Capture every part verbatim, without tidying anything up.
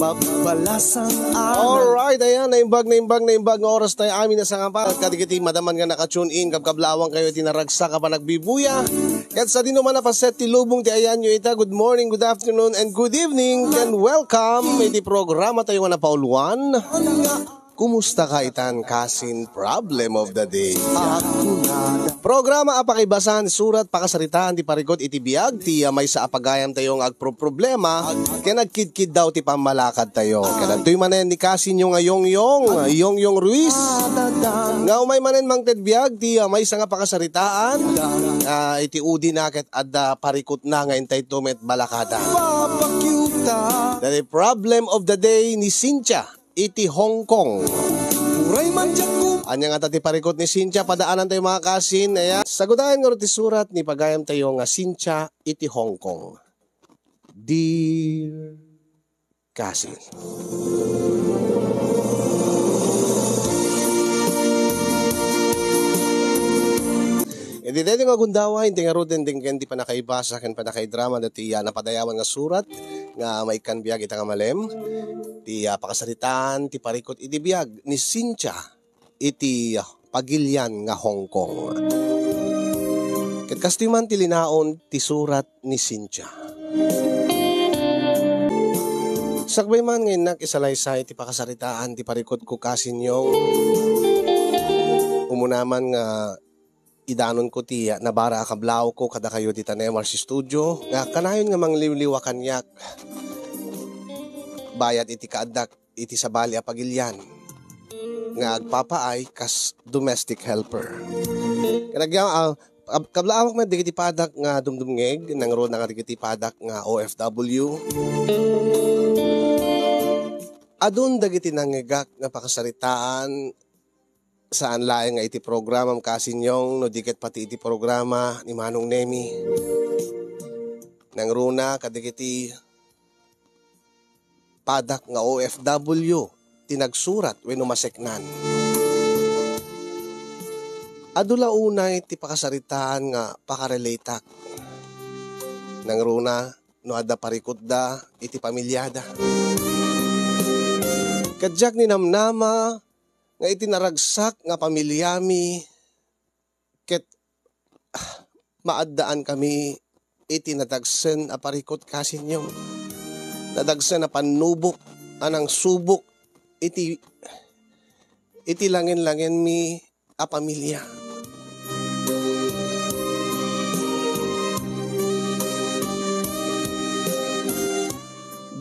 Balasang anak. Alright, ayan, naimbag, naimbag, naimbag nga oras tayo amin na sangapa. Kadagiti madaman nga naka-tune in, kabkablawang kayo iti naragsak a panagbibuya. Ket sa dinuman a paset ti lubong ti ayanyo ita, good morning, good afternoon, and good evening, and welcome iti programa tayo nga napauluan. Kumusta ka itan, kasin? Problem of the day. Programa a pakibasan, surat, pakasaritaan ti parikut iti biag ti, ah, maysa a pagayam tayo nga agproproblema ken agkidkiddaw ti pammalakad tayo. Ket adtoy manen ni kasinyo nga Yongyong, Yongyong Ruiz, nga umay manen mangted biag ti, ah, maysa nga pakasaritaan, ah, iti udi na ket adda parikutna nga intay to met balakada. The problem of the day ni Cynthia iti Hong Kong. Uray man diak ku- Ania ngata ti parikut ni Cynthia, padaanan tayo, mga kasin. Ayan. Sagudayan ngarud ti surat ni pagayam tayo nga Cynthia iti Hong Kong. Dear kasin. Iti daytoy nga gundaway, inti ngaruden denggen ti panakaibasa ken panakaidrama dati, ah, napadayawan nga surat nga maikkan biag ita nga malem. Ti, ah, pakasaritaan ti parikut iti biag ni Cynthia iti, ah, Pagilian nga Hong Kong. Ket kastoy man ti linaon ti surat ni Cynthia. Sakbay man nga innak isalaysay ti pakasaritaan ti parikutko, kasin Yong, umuna man nga idanonko ti nabara a kablawko kadakayo dita Nemars Studio nga kanayon nga mangliwliwa kaniak bayat iti kaaddak iti sabali a pagilian nga agpapaay kas domestic helper. Ken agya-, ah, kab-, kablaawak met dagiti padak nga dumdumngeg, nangruna kadagiti padak nga O F W. Adun dagiti nangngegak nga pakasaritaan, saan laeng nga iti programam, kasin Yong, no di ket pati iti programa ni Manong Nemi. Nangruna kadagiti padak nga O F W ti nagsurat wenno maseknan. Adu la unay ti pakasaritaan nga pakarelateak. Nangruna no adda parikutda iti pamiliada. Ket diak ninamnama nga iti naragsak nga pamiliami ket, ah, maaddaankami iti nadagsen a parikut, kasin Yong. Nadagsen a pannubok a nangsubok iti, iti langenlangenmi a pamilia.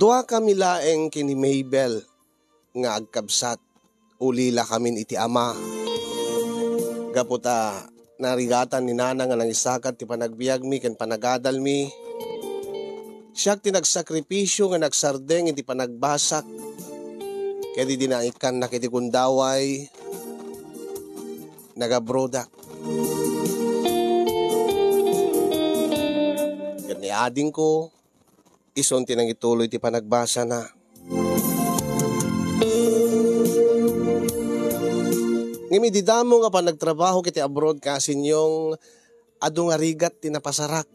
Duakami laeng ken ni Mabel nga agkabsat. Ulilakamin iti ama. Gapu ta narigatan ni Nana nga nangisakad ti panagbiagmi ken panagadalmi, siak ti nagsakripisio nga nagsardeng iti panagbasak. Ket idi naikkannak iti gundaway, nagabrodak. Ket ni adingko, isun ti nangituloy ti panagbasana. Ngem idi damo nga panagtrabaho iti abroad, kasin Yong, adu nga rigat ti napasarak.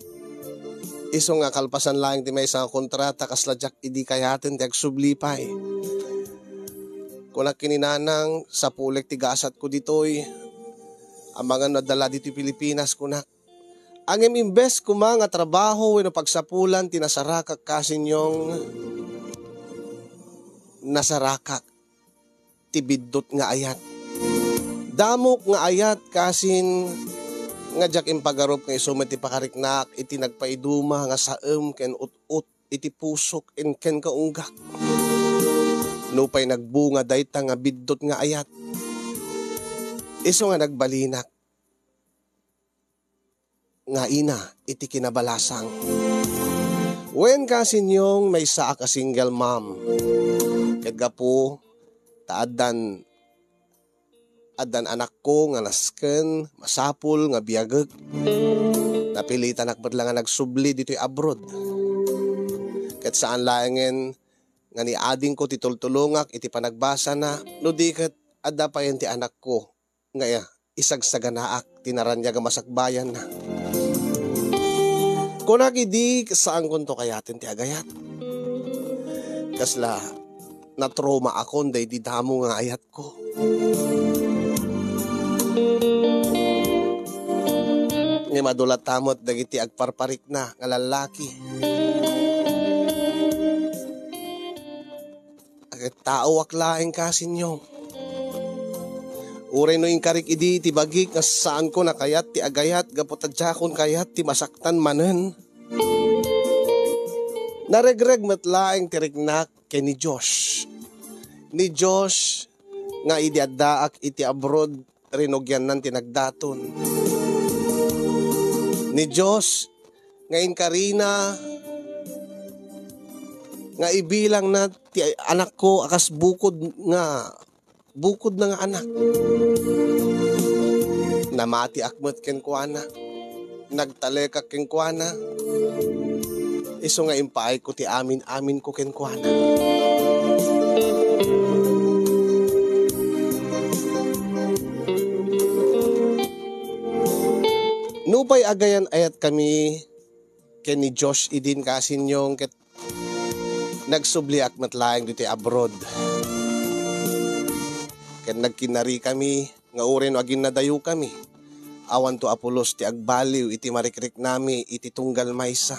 Isu nga kalpasan laeng ti maysa nga kontrata, kasla diak idi kayaten ti agsubli pay. Kunak ken ni Nanang, sapulek ti gasatko ditoy. Amangan no adda la ditoy Pilipinas, kunak. Ngem imbes koma nga trabaho wenno pagsapulan ti nasarakak, kasin Yong, nasarakak ti biddut nga ayat. Damok nga ayat, kasin, nga diak impagarup nga isu met ti pakariknak iti nagpaiduma nga saem ken ut-ot iti pusok ken kaunggak. Nupay nagbunga dayta nga biddut nga ayat, isu nga nagbalinak nga ina iti kinabalasang. Wen, kasin Yong, maysaak a single mom. Ket gapu ta addan, addan anakko nga nasken, masapul nga biagek. Napilitanak met la nga nagsubli ditoy abroad. Ket saan laengen nga ni adingko ti tultulongak iti panagbasana, no di ket adda payen ti anakko nga isagsaganaak ti naraniag a masakbayanna. Kunak idi, saankonto kayaten ti agayat. Kasla, natrauma akon daydi damo nga ayatko. Ngem adu latta met dagiti agparparikna nga lallaki. Agtaoak laeng kasinyo. Uray no inkarik idi ti bagik nga saanko a kayat ti agayat gapu ta diakon kayat ti masaktan manen. Naregreg met laeng ti riknak ken ni Josh. Ni Josh nga idi addaak iti abroad, rinugiannan ti nagdaton. Ni Josh nga inkarina nga ibilangna ti anakko a kas bukod nga, bukod na nga anak. Namatiak met kenkuana. Nagtalekak kenkuana. Isu nga impaayko ti amin-aminko kenkuana. Nupay agayan-ayatkami ken ni Josh idin kasinyong ket nagsubliak met laeng ditoy abroad. Ket nagkinnarikami nga uray no aginnadayokami, awanto a pulos ti agbaliw iti marikriknami iti tunggal maysa.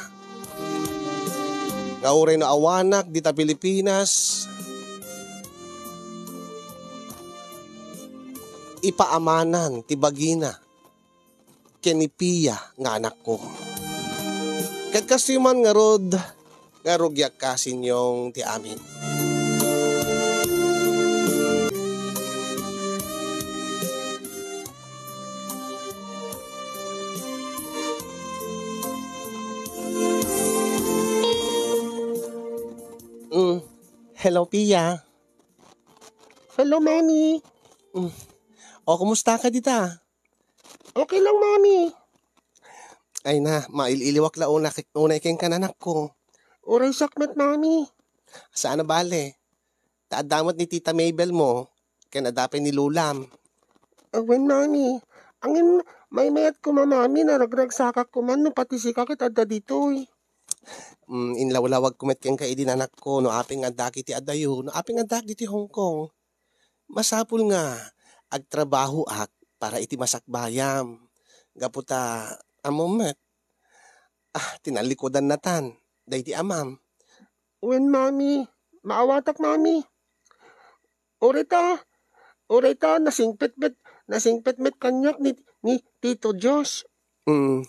Nga uray no awanak dita Pilipinas, ipaamanan ti bagina ken ni Pia nga anakko. Ket kastoy man ngarud nga rugiak kasinyong ti amin. Mm. Hello, Pia. Hello, Mami. Mm. O, kumusta ka dita? Okay lang, Mami. Ay na, mail-iliwak la una, unay kenka, anakko. Uray siak met, Mami. Saan a bale? Ta adda met ni Tita Mabel mo, ken adda pay ni Lolam. Ah, wen, Mami. Angin, maymayat koma, Mami, naragragsakak koma no pati sika ket adda ditoy. Mm, inlawlawagko met kenka idi, anakko, no apay nga adda iti adayo, no apay nga adda iti Hong Kong. Masapul nga agtrabahoak para iti masakbayam. Gapu ta, ammom met, ah, tinallikudan natan daydi amam. Wen, Mami. Maawatak, Mami. Uray ta, uray ta, nasingpet met, nasingpet met kaniak ni, ni Tito Josh. Mm.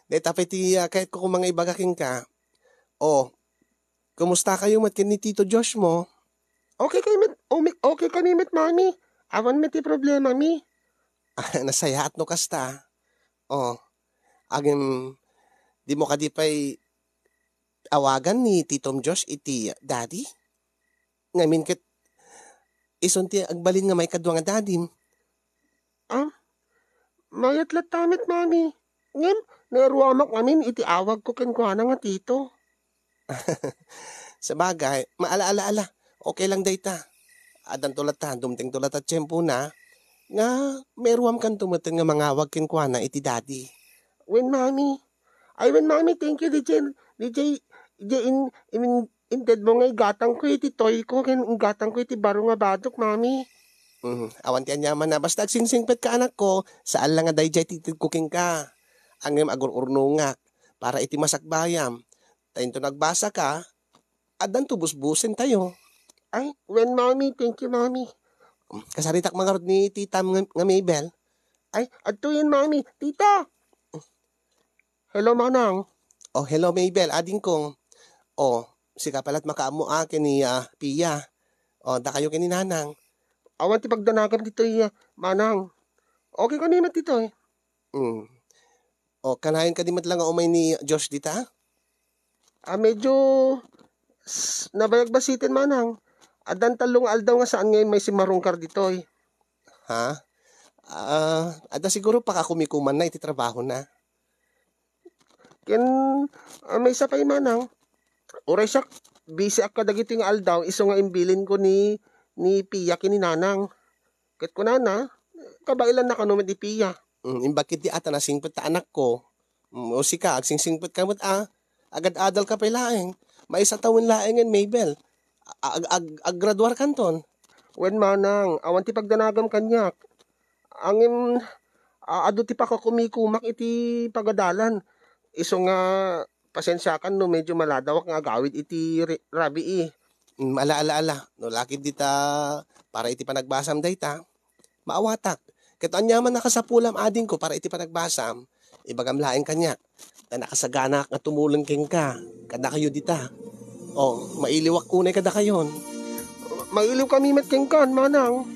Dayta pay ti, ah, kayatko koma nga ibaga kenka. O, kumusta kayo met ken ni Tito Josh mo? Okay kami met, umi-, okay kami met, Mami. Awan met ti problema mi. Nasayaat no kasta. O, agim, dimo kadi pay awagan ni Titom Josh iti daddy? Ngamin ket isun ti agbalin nga maikadua nga dadim. Ah, mayat latta met, Mami. Ngem, naruamak ngamin iti awagko kenkuana nga Tito. Sabagay, maala-ala-ala. Okay lang dayta. Addanto latta, dumtengto latta tiempona nga mairuamkanto metten nga mangawag kenkuana iti daddy. Wen, Mami. Ay, wen, Mami, thank you, D J, D J, D J in, in, intedmo nga igatangko iti toyko, ken igatangko iti baro nga badok, Mami. Mhm. Awan ti aniamanna. Basta agsingsingpetka, anakko, saan la nga daydiay ti itedko kenka. Ngem agur-urnongak para iti masakbayam. Ta inton agbasaka, addanto busbusentayo. Ay, wen, Mami. Thank you, Mami. Kasaritak man ngarud ni titam nga, nga Mabel. Ay, adtoyen, Mami. Tita! Hello, Manang. Oh, hello, Mabel, adingko. Oh, sika pala't makaammo a ken ni, ah, Pia. Oh, dakayo ken ni Nanang. Awan ti pagdanagam ditoy, ah, Manang. Okay kami met ditoy. Mm. Oh, kanayon kadi met la nga umay ni Josh dita? Ah, medyo s-, nabayag basiten, Manang. Addan tallo nga aldaw nga saan nga immay simmarungkar ditoy. Ha? Ah, adda siguro pakakumikumanna iti trabahona. Ken, ah, maysa pay, Manang. Uray siak, busyak kadagiti nga aldaw, isu nga imbilinko ni, ni Pia ken ni Nanang. Ket kunana, kabailanna kano met ni Pia. Mm, imbag ketdi a ta nasingpet ta anakko. Mm, o sika, agsingsingpetka met a. Agad-adalka pay laeng. Maysa tawen laengen, Mabel. ag-, ag-, aggraduarkanton. Wen, manang, awan ti pagdanagam kaniak. Ngem, a-, adu ti pakakumikumak iti pagadalan. Isu nga, pasensiakan no medyo maladawak nga agawid iti ri-, rabii. Mm, ala, ala, ala. No lakid dita para iti panagbasam dayta, maawatak. Ket aniaman a kasapulam, adingko, para iti panagbasam, ibagam laeng kaniak. Ta nakasaganak nga tumulong kenka, kadakayo dita. O, mailiwak unay kadakayon. Mailiwkami met kenkan, manang.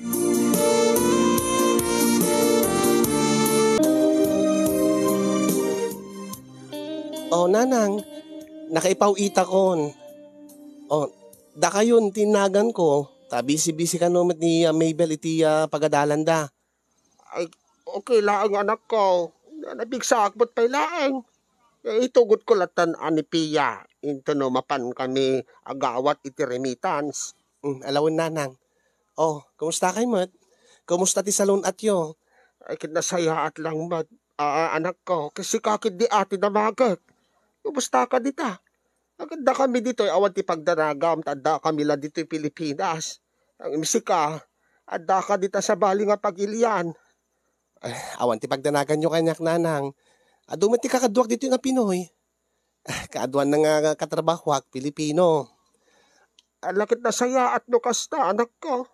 O, nanang, nakaipaw-itakon. O, dakayon ti naganko, ta bisi-bisi kano met ni, ah, Mabel iti, ah, pagadalanda. Ay, okay laeng, anakko. Nabigsaak met pay laeng. Eh, itugotko latta ni Pia. Intono mapankami agawat iti remittance. Mm, ala wen, nanang. O, kumusta kay met? Kumusta ti salun-atyo? Ay, ket nasayaat lang met. Ah, anakko, ket sika ket di ati damagek. Kumusta ka dita? Addakami ditoy awan ti pagdanagam, ta addakami la ditoy Pilipinas. Ngem sika, addaka dita sabali nga pagilian. Eh, awan ti pagdanaganyo kaniak, nanang. Adu met ti kakaduak ditoy nga Pinoy. Ah, kaaduanna nga katrabahoak, Pilipino. Ala ket nasayaat no kasta, anakko.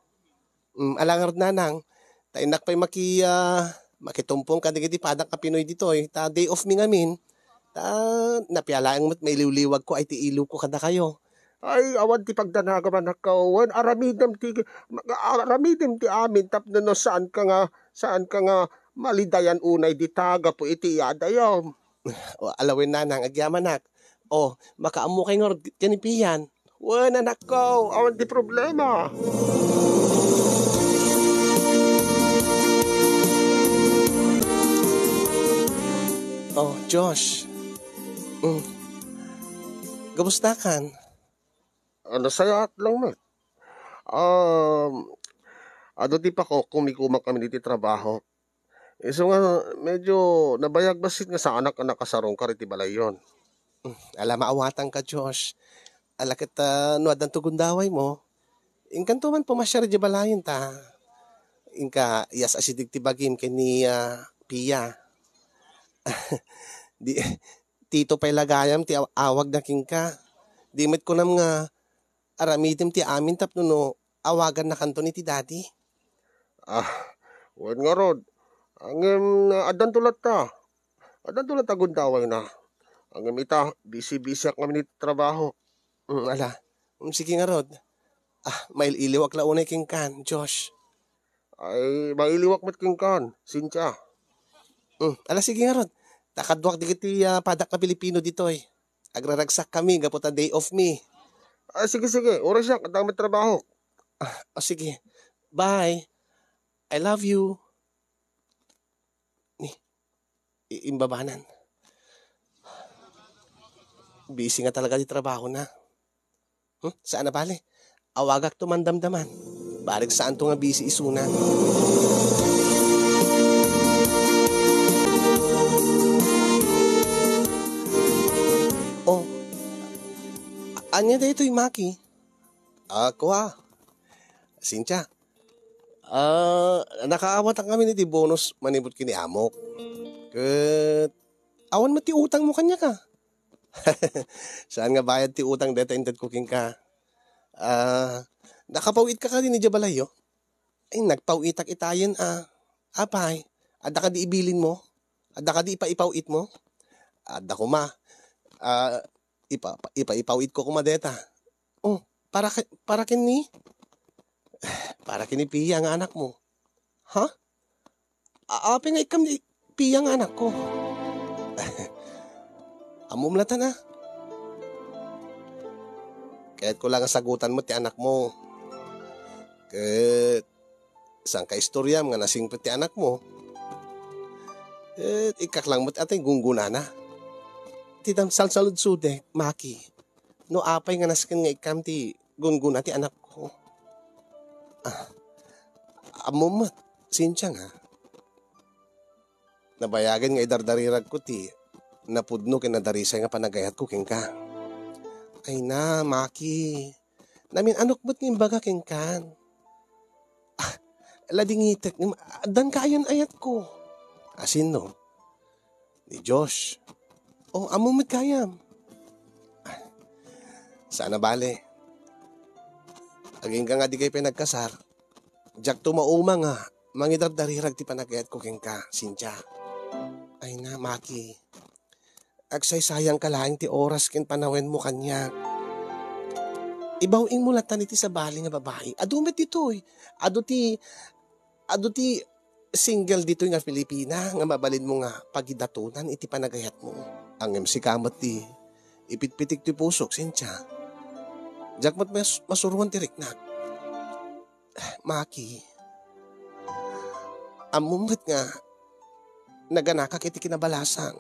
Mm, ala ngarud, nanang. Ta innak pay maki-, ah, makitumpong kadagiti padak nga Pinoy ditoy. Ta day off mi ngamin. Ta napia laeng met mailiwliwagko ay ti iloko kadakayo. Ay, awan ti pagdanagam, anakko. Wen, aramidem ti, aramidem ti amin tapno no saan ka nga, saan ka nga malidayan unay dita gapu iti iyadayom. O, ala wen, nanang, agyamanak. O, makaammo kay ngarud ken ni Pian. Wen, anakko, awan ti problema. O, Josh. Mm. Kumusta kan? Ah, nasayaat lang met. Um, adu ti pakukumikumak amin iti trabaho. Isu nga medyo nabayag bassit nga saanak a nakasarungkar iti balayyon. Hmm, ala, maawatanka, Josh. Ala ket, ah, no addanto gundawaymo, inkanto man pumasiar idiay balayen ta inka iyas-asideg ti bagim ken ni, ah, Pia. Di, Tito pay la gayam ti aw-, awagna kenka. Di met kunam nga aramidem ti amin tapno no awagannakanton iti daddy. Ah, wen ngarud. Ngem, addanto latta. Addanto latta gundawayna. Ngem ita, bisi-bisiak ngamin iti trabaho. Mm, ala. Mm, sige ngarud. Ah, mail-iliwak la unay kenkan, Josh. Ay, mailiwak met kenkan, Cynthia. Mm, ala, sige ngarud. Ta kaduak dagiti, ah, padak nga Pilipino ditoy. Agraragsakkami gapu ta day off mi. Ah, sige, sige. Oras siya, kadamit trabaho. Ah, o sige. Bye. I love you. Ni, i-, imbabanan. Busy nga talaga ti trabahona. Hmm? Saan a bale? Awagakto man damdaman. Barek saanto nga busy isuna. Oh, ania daytoy, Maki? Ah, kua. Cynthia. Ah, nakaawatak ngamin iti bonus manipud ken ni amok. Ket awan met ti utangmo kaniak, a. Saan nga bayad ti utang dayta intedko kenka. Ah, nakapaw-itka kadi idiay balayyo? Ay, nagpaw-itak itayen, a. Apay, adda kadi ibilinmo? Adda kadi ipaipaw-itmo? Adda koma. Ah, ipa-, ipaipaw-itko koma dayta. Oh, para ke-, para ken ni? Para ken ni Pia nga anakmo. Ha? A-, apay nga ikkam ni Pia nga anakko? Ammom latta, a. Kayatko la nga sagutan met ti anakmo. Ket saan ka istoriam nga nasingpet ti anakmo? Ket ikkak lang met a ti gunggunana. Ti dam-, salsaludsodek, Maki. No apay nga nasken nga ikkam ti gungguna ti anakko? Ah, ammom met, Cynthia, nga nabayagen nga idardariragko ti napudno ken nadarisay nga panagayatko kenka. Ay na, Maki, Namin-anok met nga imbaga kenkan. Ah, ladingitek, ngem addan kaayan ayatko. Asinno? Ni Josh. O, ammom met gayam. Ah, saan a bale. Agingga nga di kayo pay nagkasar, diakto mauma nga mangidardarirag ti panagayatko kenka, Cynthia. Ay na, Maki. Agsaysayangka laeng ti oras ken panawenmo kaniak. Ibaw-ingmo latta iti sabali nga babai. Adu met ditoy. Adu ti, adu ti single ditoy nga Filipina nga mabalinmo nga pagidatonan iti panagayatmo. Ngem sika met ti ipitpitik ti pusok, Cynthia. Diak met mas-, masuroan ti riknak. Maki, ammom met nga naganakak iti kinabalasang.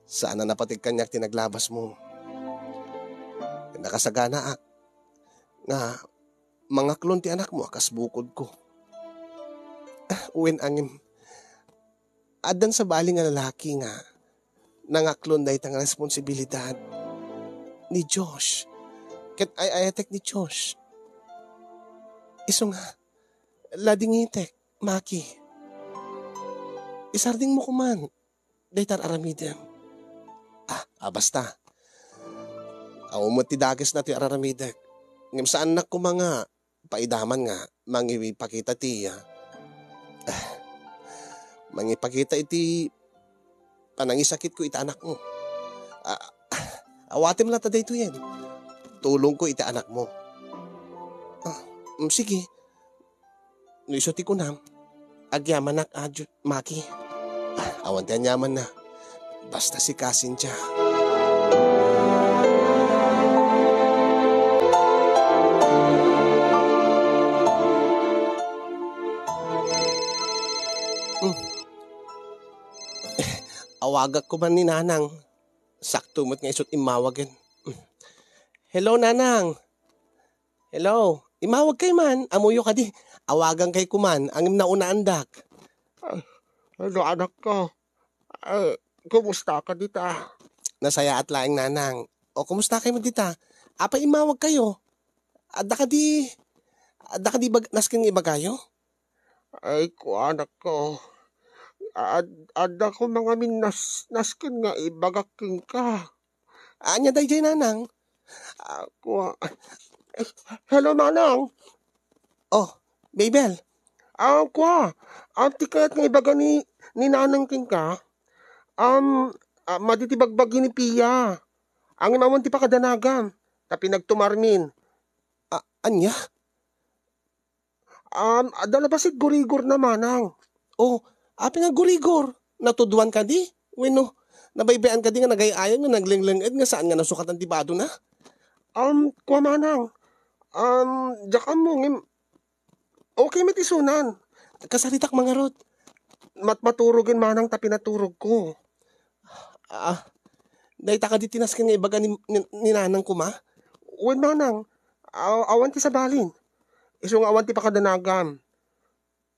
Saan a napateg kaniak ti naglabasmo. Nakasaganaak nga mangaklon ti anakmo a kas bukodko. Wen, ngem, addan sabali nga lalaki nga nangaklon dayta nga responsibilidad ni Josh. Ket ay-ayatek ni Josh. Isu nga, ladingitek, Maki. Isardingmo koman dayta ar-aramidem. Ah, ah, basta. Awan met ti dakes na ti ar-aramidek. Ngem saannak koma nga paidaman nga mangipakita ti, ah, ah, mangipakita iti panangisakitko iti anakmo. Ah, awatem latta daytoyen. Tulongko iti anakmo. Ah, mm, sige. No isu ti kunam, agyamanak a Ju-, Maki. Ah, awan ti aniamanna. Basta sika, Cynthia. Hmm. Awagak koman ni Nanang. Sakto met nga isut' immawagen. Hmm. Hello, Nanang. Hello. Imawag kay man. Ammoyo kadi. Awagan kay koman. Ngem naunaandak. Ah, hello, anak ko. Eh, kumusta ka dita? Nasayaat laeng, Nanang. O, kumusta kay mo dita? Apay imawag kayo? Adda kadi, adda kadi bag-, nasken nga ibagayo? Ay, kuanak ko. Ad-, adda ko mangamin nas-, nasken nga ibagak kenka. Ania daydiay, Nanang? Ah, kua-, eh, hello, Manang. Oh, Mabel. Ah, kua. Ah, ti kayat nga ibaga ni, ni Nanang kenka. Um, ah, madi ti bagbagi ni Pia. Ngem awan ti pakadanagam. Ta pinagtumarmin. Ah, ania? Um, adda labasit gurigor na, Manang. Oh, apay nga gurigor? Natuduan kadi? Wenno, nabaybay-an kadi nga nagay-ayam nga naglengleng-ed nga saan nga nasukatan ti badona? Um, kua, Manang. Um, diak ammo, ngem okay met isunan. Kasaritak, mangarud. Mat-, maturogen, Manang, ta pinaturogko. Ah, dayta kadi ti nasken nga ibaga ni, ni, ni Nanang koma? Wen, Manang. Aw-, awan ti sabalin. Isu nga awan ti pakadanagam.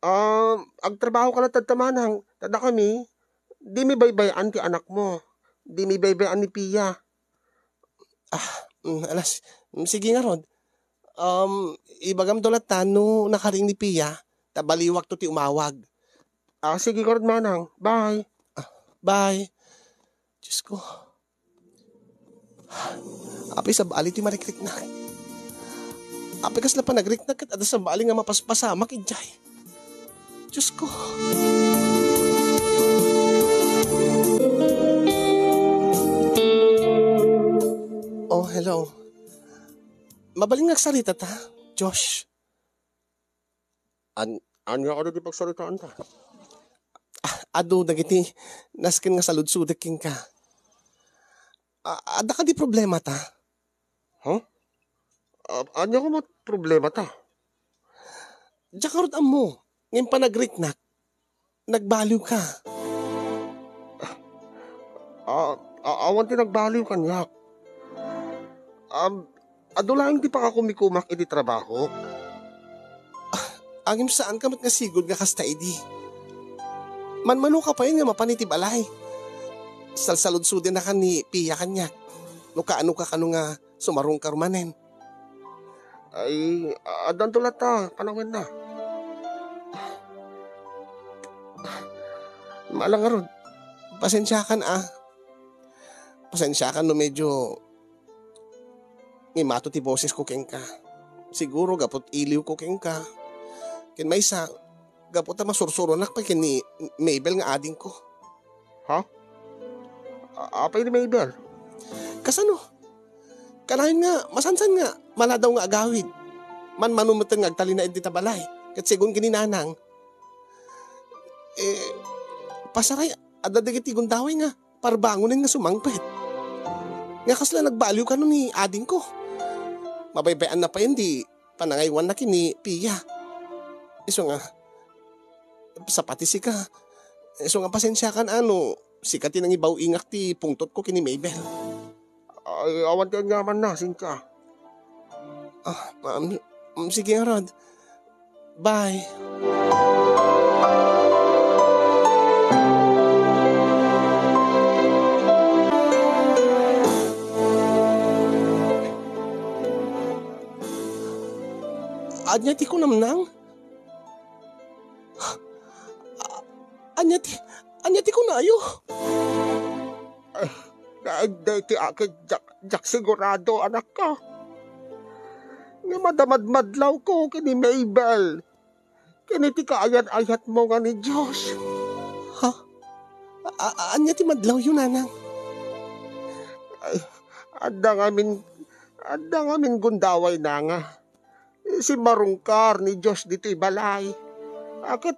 Ah, agtrabaho ka latta, Manang. Ta dakami, dimi baybay-an ti anakmo. Dimi baybay-an ni Pia. Ah, mm, alas. Mm, sige ngarud. Um, ibagam to latta no nakaring ni Pia, ta baliwak to ti umawag. Ah, sige ngarud, Manang. Bye. Ah, bye. Diyos ko. Apay sabali ti marikriknak. Apay kasla panagriknak ket adda sabali nga mapaspasamak idiay. Diyos ko. Oh, hello. Mabalin nga agsarita ta, Josh. An-, ania kadi ti pagsaritaan ta? Ah, adu dagiti nasken nga saludsodek kenka. A-, adda kadi problema ta? Huh? A-, ania koma ti problema ta? Diak ngarud ammo, ngem panagriknak, nagbaliw ka. A-, a-, awan ti nagbaliw kaniak. Am, adu laeng ti pakakumikumak iti trabaho. Ah, ngem saan ka met nga sigud nga kasta idi. Manmano ka pay nga mapan iti balay. Salsaludsodenaka ni Pia kaniak. No kaano ka kano nga sumarungkar manen. Ay, addanto latta panawenna. Mala ngarud, pasensiakan a. Pasensiakan no medyo imato ti bosesko kenka. Siguro gapu ta iliwko kenka. Ken maysa, gapu ta masursuronak pay ken ni Mabel nga adingko. Ha? A-, apay ni Mabel? Kasano? Kanayon nga, masansan nga, maladaw nga agawid. Manmano metten nga agtalinaed dita balay. Ket segun ken ni Nanang, eh, pasaray, adda dagiti gundaway nga parbangonen nga sumangpet. Nga kasla nagbaliw kano ni adingko. Mabaybay-anna pay di panangaywanna ken ni Pia. Isu nga, sapati sika. Isu nga pasensiakan a no sika ti nangibaw-ingak ti pungtotko ken ni Mabel. Ay, awan ti aniamanna, Cynthia. Ah, um, um, sige ngarud. Bye. Ania ti kunam, Nang? A-, ania ti, ania ti kunayo? Ay, daytoy a ket diak, diak sigurado, anakko. Ngem adda madmadlawko ken ni Mabel. Ken iti kaayat-ayatmo nga ni Dios. Ha? A-, a-, ania ti madlawyo, Nanang? Ay, adda ngamin, adda ngamin gundawayna nga simmarungkar ni Dios ditoy balay. A ket,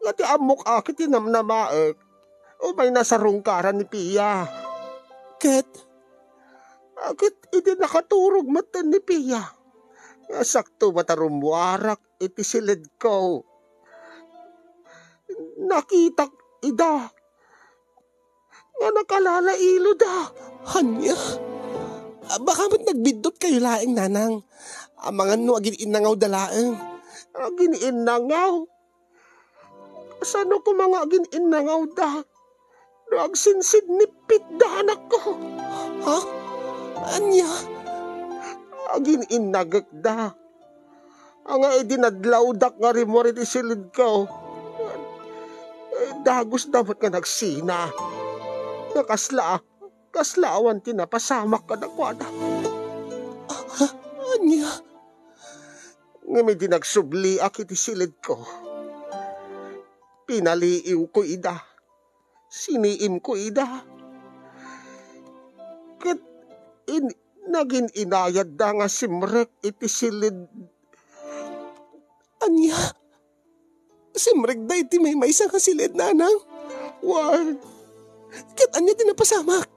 nga ti ammok a ket ti namnamaek, umayna sarungkaran ni Pia. Ket? A ket idi nakaturog metten ni Pia, nga sakto met a rummuarak iti siledko, nakitak ida nga nakalalailo da. Ania? A, baka met nagbiddutkayo laeng, Nanang. Amangan no agin-innangawda laeng. Agin-innangaw? Kasano koma nga agin-innangawda no agsinsignippitda, anakko? Ha? Ania? Agin-innagekda. Ania idi nadlawdak nga rimmuar iti siledko, eh, dagusda met nga nagsina. Nga kasla, kasla awan ti napasamak kadakuada. Ah, ania? Ngem idi nagsubliak iti siledko, pinaliiwko ida. Siniimko ida. Ket in-, nagin-inayatda nga simrek iti siled. Ania? Simrekda iti maymaysa nga siled, Nanang? Wen. Ket ania ti napasamak?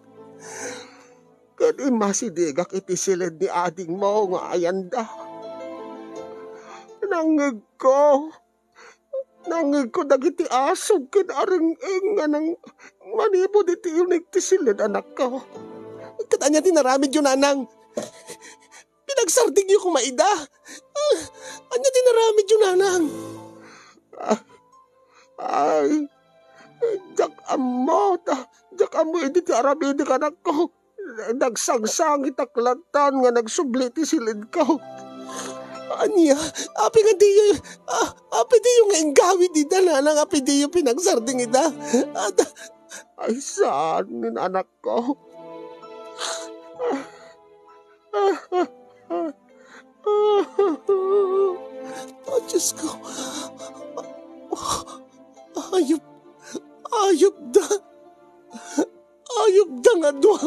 Ket immasidegak iti siled ni adingmo nga ayanda. Nangngegko. Nangngegko dagiti asog ken areng-eng nga nang-, manipud iti unig ti siled, anakko. Ket ania ti naramidyo, Nanang? Pinagsardingyo koma ida. Ah, ania ti naramidyo, Nanang? Ah, ay, diak ammo, ta, diak ammo idi ti aramidek, anakko. Nagsangsangitak latta nga nagsubli ti siledko. Ania? Apay nga diyo, ah, apay diyo nga inggawid ida, Nanang, apay diyo pinagsarding ida? At, ay, saan, anakko? Oh, Diyos ko. Ayop, ayop da. Ayop da nga dua.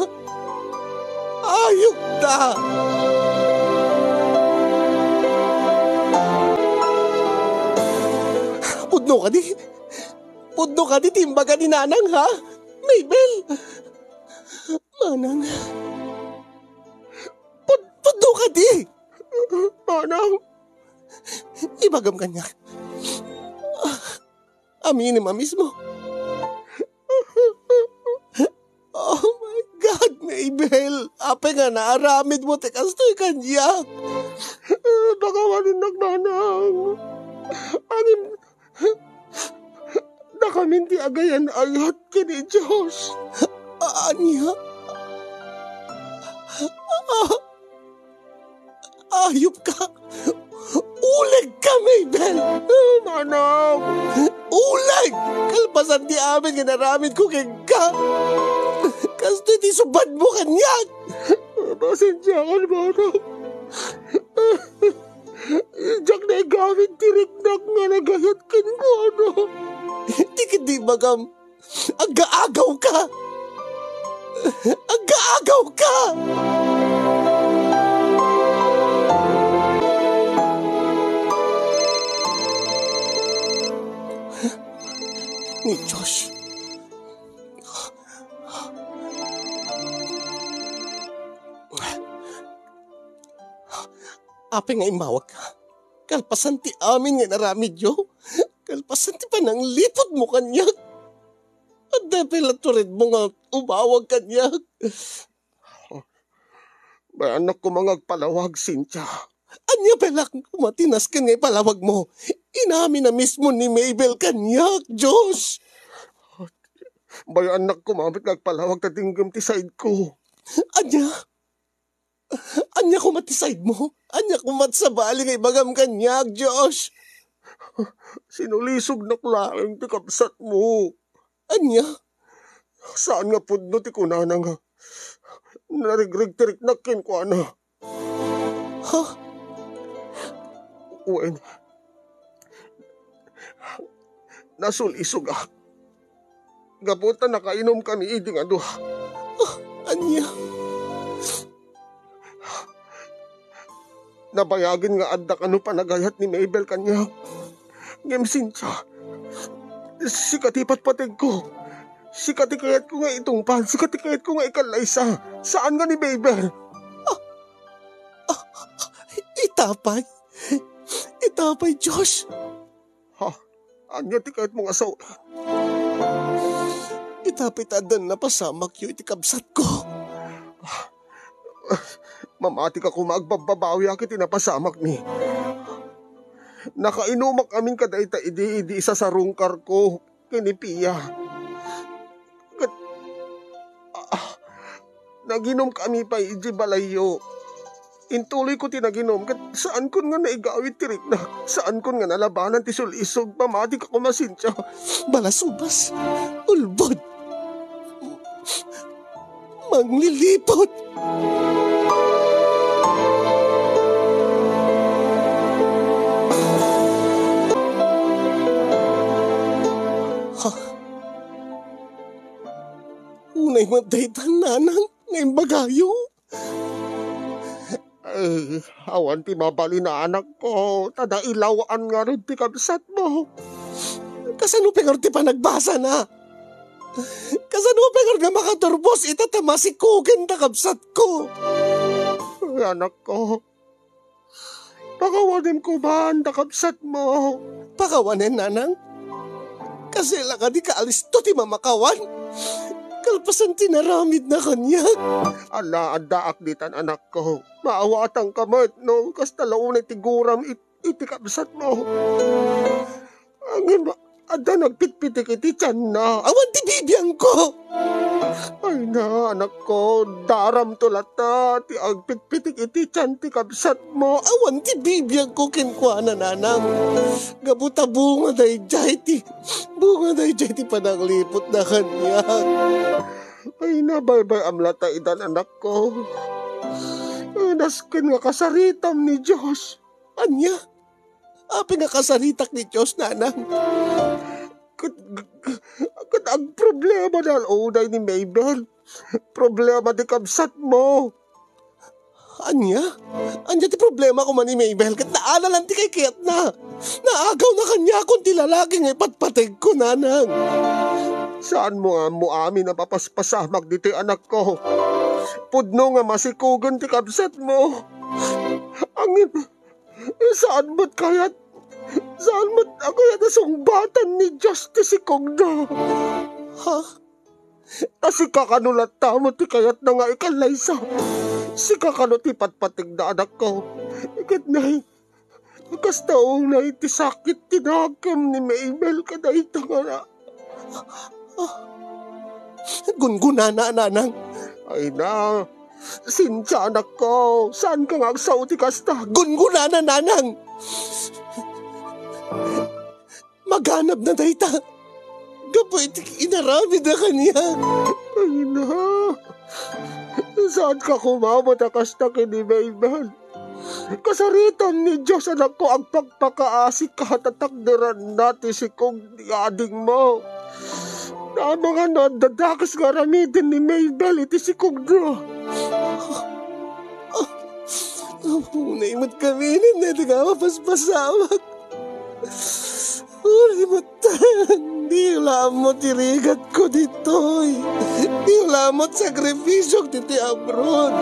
Ayop da! Pudno kadi? Pudno kadi ti imbaga ni Nanang, ha? Mabel! Manang. Pud-, pudno kadi? Manang. Ibagam kaniak. Aminem a mismo. Oh my God, Mabel! Apay nga naaramidmo ti kastoy kaniak? Pakawanen, Manang. Ngem, dakamin ti agayan-ayat ken ni Dios. A-, ania? Ayupka! Ulegka, Mabel! Manang! Uleg! Kalpasan ti amin nga inaramidko kenka! Kastoy ti subadmo kaniak! Pasensiakan, Manang. Diak naigaw ti riknak nga nagayat kenkuana. Ti ket di magam, agaagaw ka! Agaagaw ka! Ni Josh. Apay nga immawagka? Kalpasan ti amin nga inaramidyo, kalpasan ti panangliputmo kaniak, adda pay la turedmo nga umawag kaniak? Bay-annak koma nga agpalawag, Cynthia. Ania pay la koma ti nasken nga ipalawagmo? Inamin a mismo ni Mabel kaniak, Josh. Bay-annak koma met nga agpalawag ta dinggem ti saidko. Ania? Ania koma ti saidmo? Ania koma ti sabali nga ibagam kaniak, Josh? Sinulisognak laeng ti kabsatmo. Ania? Saan nga pudno ti kunana nga narigrigtiriknak kenkuana. Ha? Wen, nasul-isogak gapu ta nakainomkami idi nga dua. Ah, ania? Nabayagen nga adda kano panagayat ni Mabel kaniak. Ngem, Cynthia, sika ti patpategko. Sika ti kayatko nga itungpal. Sika ti kayatko nga ikallaysa. Saan nga ni Mabel. Ah, ah, ita pay. Ita pay, Josh. Ha? Ania ti kayatmo nga saoen? Ita pay ta addan napasamakyo iti kabsatko. Mamatika koma agbabbabawiak iti napasamakmi. Nakainomak amin kadayta idi, idi isasarungkarko ken ni Pia. Ket, ah, naginomkami pay idiay balayyo. Intuloyko ti naginom, ket saankon nga naigawid ti riknak. Saankon nga nalabanan ti sul-isog. Pamatika koma, Cynthia. Balasubas. Ulbod. Mangliliput. Ha? Unay met dayta, nanang, nga imbagayo? Ay, awan ti mabalin, anakko, ta nailaw-an ngarud ti kabsatmo. Kasano pay ngarud ti panagbasana? Kasano pay ngarud nga makaturbos ita ta masikugen ta kabsatko? Ay, anakko, pakawanem koma ta kabsatmo. Pakawanen, nanang? Kasla kadi kaalisto ti mamakawan? Kalpasan ti naramidna kaniak. Ala, addaak ditan, anakko. Maawatanka met no kasta la unay ti guram it-, iti kabsatmo. Ngem adda nagpitpitik iti tianna. Awan ti bibiangko. Ay na, anakko, daramto latta ti agpitpitik iti tian ti kabsatmo. Awan ti bibiangko kenkuana, nanang. Gapu ta bunga daydiay ti, bunga daydiay ti panangliputna kaniak. Ay, nabaybay-am latta itan, anakko. Ay, nasken nga kasaritam ni Dios. Ania? Apay nga kasaritak ni Dios, nanang? Ket, ket agproblema na unay ni Mabel. Problema ti kabsatmo. Ania? Ania ti problema koma ni Mabel? Ket naala laeng ti kaykayatna. Naagawna kaniakon ti lalaki nga ipatpategko, nanang. Saanmo nga ammo amin a papaspasamak ditoy, anakko. Pudno nga masikugen ti kabsatmo. Ngem, saan met kayat, saan met a kayat a sungbatan ni Dios ti sikogna? Ha? Ta sika kano latta met ti kayatna nga ikallaysa? Sika kano ti patpategna, anakko? Ket nay, kasta unay ti sakit ti nakem ni Mabel kadayta nga na-, Gungunana, nanang. Ay na, Sinsia, anakko, saanka nga agsao ti kasta. Gunggona, nanang! Maganabna dayta gapu iti inaramidna kaniak. Ay, na. Saanka kumabat a kasta ken ni Mabel. Kasaritan ni Dios, anakko, agpakpakaasi ka ta takderanna ti sikog ni adingmo. Amangan no adda dakes nga aramiden ni Mabel iti sikogna. Unay met kami, nanang, nga mapaspasamak. Uray met, di la ammo ti rigatko ditoy. Di la ammo ti sakripisiok ditoy abroad.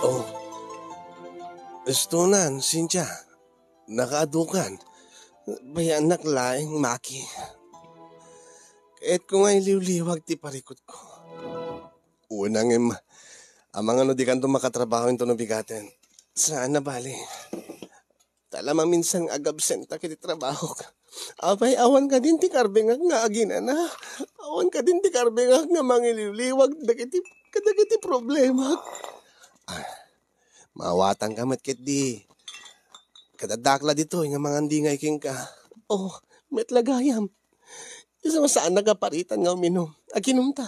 Oh. Estonan, Sinsia. Nakaadukan. Bayanak laeng, Maki. Kayatko nga iliwliwag ti parikutko. Wen ngem, amangan no dikanto makatrabaho intono bigaten. Saan a bale. Ta la maminsan nga agabsenta iti trabahok. Apay, awan kadin ti karbengak nga aginana. Awan kadin ti karbengak nga mangiliwliwag dagiti, kadagiti problemak. Ah, maawatanka met ketdi. Kadadakla ditoy nga mangandingay kenka. Oh, met la gayam. Isu nga saannak a paritan nga uminum. Aginumta.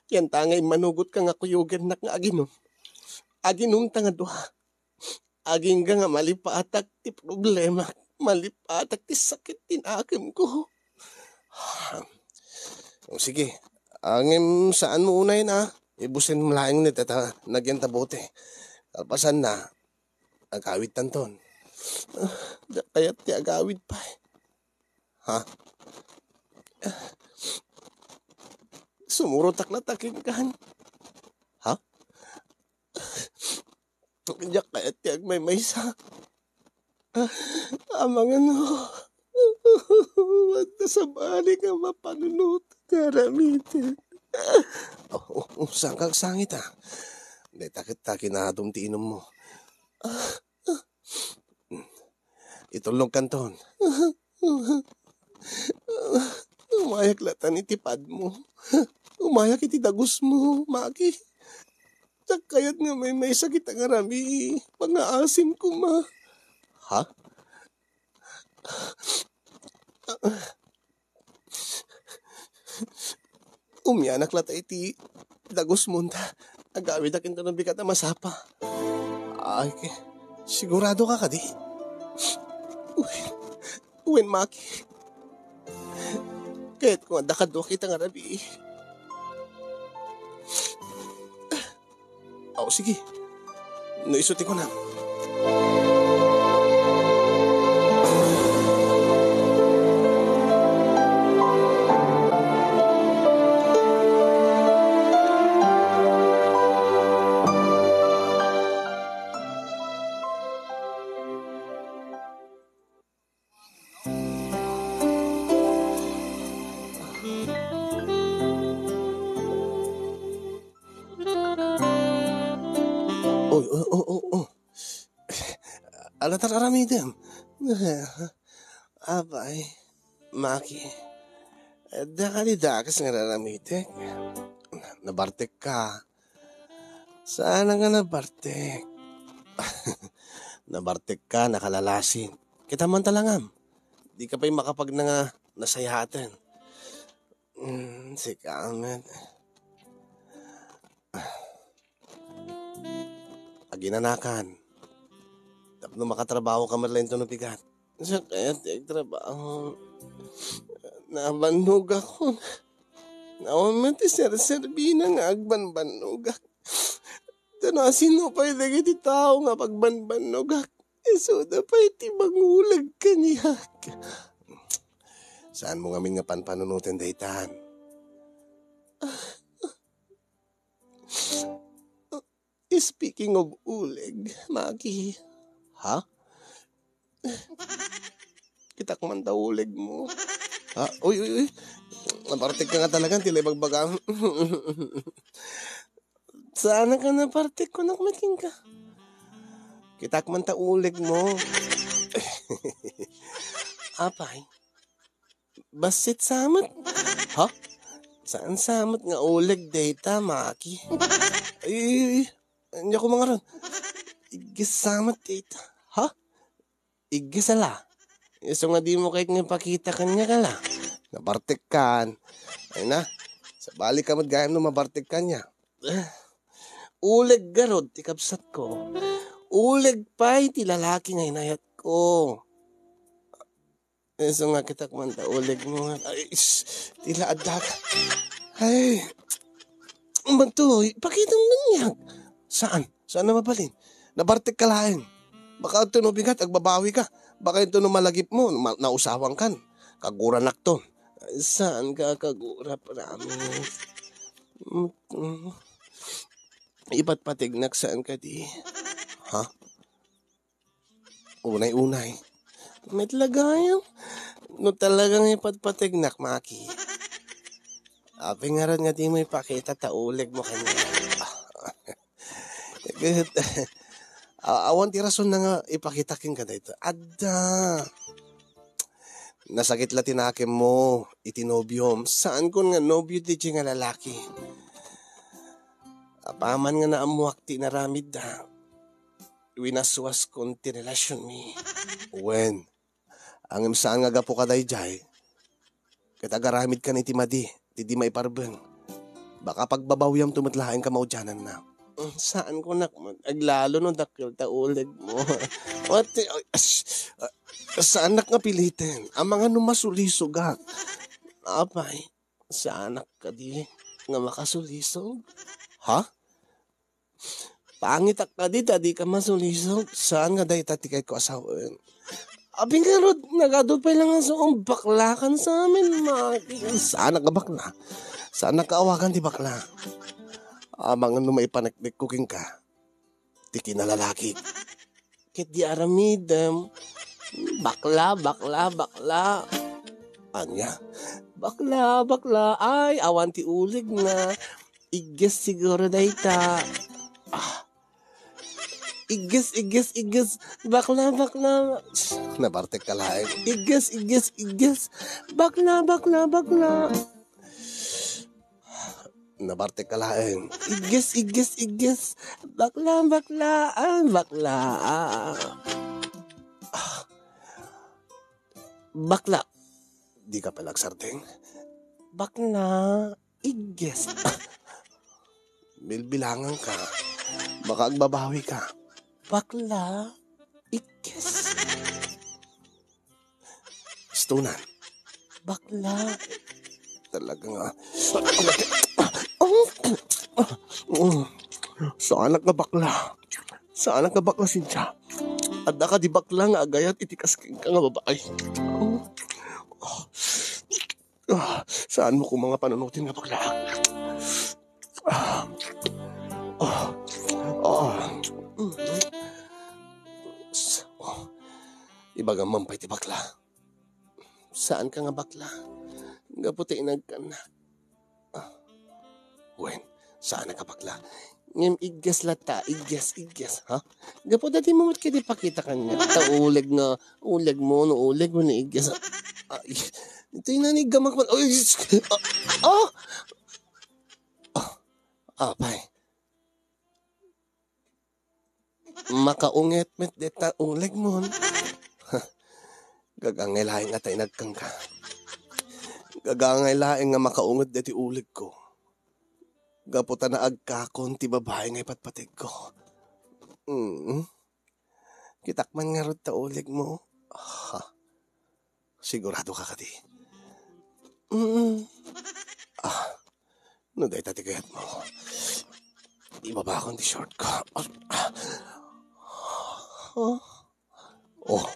Kayatna nga immanugotka nga kuyogennak nga aginum. Aginumta nga dua. Agingga nga malipatak ti problemak, malipatak ti sakit ti nakemko. O, sige. Ngem saanmo unayen, a. Ibusen mo laeng ni tata, nagyan ta bote. Kalpasanna, agawidtanton. Ah, diak kayat ti agawid pay. Ha? Sumurotak la ta kenkan. Ha? Diak kayat ti agmaymaysa. Amangan no adda sabali nga mapanunot nga aramiden. Oh, oh, oh, saan ka agsangit, a? Dayta ket ta kinadum ti inummo. Itullogkanton. Umayak latan iti padmo. Umayak iti dagusmo, Maki. Diak kayat nga maymaysa ket nga arami. Pangaasim koma. Ha? Umianak lata iti dagusmo ta agawidak intono bigat a masapa. Ay, ke-, sigurado ka kadi? Wen, wen, Maki. Kayatko nga adda kaduak ita nga rabii. Aw, sige. No isu ti kunam. Oy, oy, oy, oy, oy. Ala, ta aramidem. Apay, Maki, adda kadi dakes nga aramidek? Nabartek ka. Saan nga nabartek? Nabartek ka, nakalalasin. Kita man talangam. Di ka pa'y makapagna nga nasayaten. Mm, sika met. Aginanakan. Tapno makatrabaho ka met laeng no pigat. Sa kayat ti agtrabaho. Nabannogak. Awan met ti serserbina nga agbanbannogak. Ta no asino pay dagiti tao nga pagbanbannogak, isuda pay ti manguleg kaniak. Saanmo ngamin nga panpanunoten daytan? Speaking of uleg, Maki. Ha? Kitak man ta ulegmo. Ha? Uy, uy, uy. Nabartek ka nga talaga, ti la ibagbagam. Saan ka nabartek, kunak met kenka? Kitak man ta ulegmo. Apay, bassit sa met. Ha? Saan sa met nga uleg dayta, Maki? Ay, ay, ay, ania koma ngarud? Igges sa met dayta. Ha? Igges a la. Isu nga dimo kayat nga ipakita kaniak a la. Nabartekkan. Ay na, sabali ka met gayam no mabartekkan ya. Uleg garud ti kabsatko. Uleg pay ti lalaki nga inayatko. Isu nga kitak man ta uleg mo nga. Ay, is, tila adda ka. Ay, mantoy, pakita mo niya. Saan? Saan na mabalin? Nabartek ka laeng. Baka ito no bigat, agbabawi ka. Baka ito no malagip mo, ma-, nausawan kan. Kaguranakton. Saan ka kagura, promise? Mm, mm. Ipatpategnak saan ka di? Ha? Unay-unay. Met lagayam. No talagang ipatpategnak, Maki. Apay ngarud nga di mo ipakita ta uleg mo kaniak. Ket, a-, awan ti rason na nga ipakita kenka dayta. Adda. Nasakit la ti nakemmo iti nobiom. Saankon nga nobio ti nga lalaki. Apaman nga naammoak ti inaramidda, winaswaskon ti relasionmi. Wen, ngem saan nga gapu kadaydiay, ket agaramidkan iti madi, ti di maiparbeng. Baka pagbabawiamto met laeng kamaudiananna. Mm, saan ko nak-, aglalo no dakkel ta uleg mo. What the, ay, as-, ah, saanak nga piliten. Amangan no masulisogak. Apay, saanak kadi nga makasulisog? Ha? Pangitak kadi ta di ka masulisog. Saan nga dayta ti kayatko a sawen? Abi ngarud, nagadu pay lang nga suong bakla kan sa amin, ma-, saanak nga bakla. Saanak nga awagan ti bakla. Amangan no maipaneknek ko kenka ti kinalalaki. Ket di aramidem. Bakla, bakla, bakla. Ania? Bakla, bakla. Ay, awan ti uleg na. Igges siguro dayta. Ah. Igges, igges, igges. Bakla, bakla. Nabartek ka laeng. Igges, igges, igges. Bakla, bakla, bakla. Nabartek ka laeng. Igges, igges, igges. Bakla, bakla. Ah, bakla. Ah. Bakla. Di ka pala agsardeng? Bakla, igges. Bilbilangan ka. Baka agbabawi ka. Bakla, igges. Stunan. Bakla. Talaga nga. Saanak nga bakla. Saanak nga bakla, Cynthia. Adda ka di bakla nga agayat iti kas kenka nga babae. Ah, saan mo kung mga panunutin nga bakla? Ah, ah, ah. S-, oh. Ibagam man pay ti bakla. Saan ka nga bakla? Gapu ta inagkan na. Ah. Wen, saan ka bakla? Ngem igges latta, igges, igges, ha? Gapu dati mo met kadi pakita kanya. Ta uleg nga, uleg mo, no uleg mo ni igges. Ay, ito yung naniggamak man. Ay, ah, ah! Ah, apay. Makaunget met deta uleg mon. Gagangay laeng nga ta inagkanka. Gagangay laeng nga makaunget deti ulegko. Gapu ta naagkakon ti babae nga ipatpategko. Mm. Kitak man ngarud ta uleg mo. Ha? Sigurado ka kadi? Mm. Ah, no dayta ti kayat mo, ibabakon ti short ko. Ah. Oh.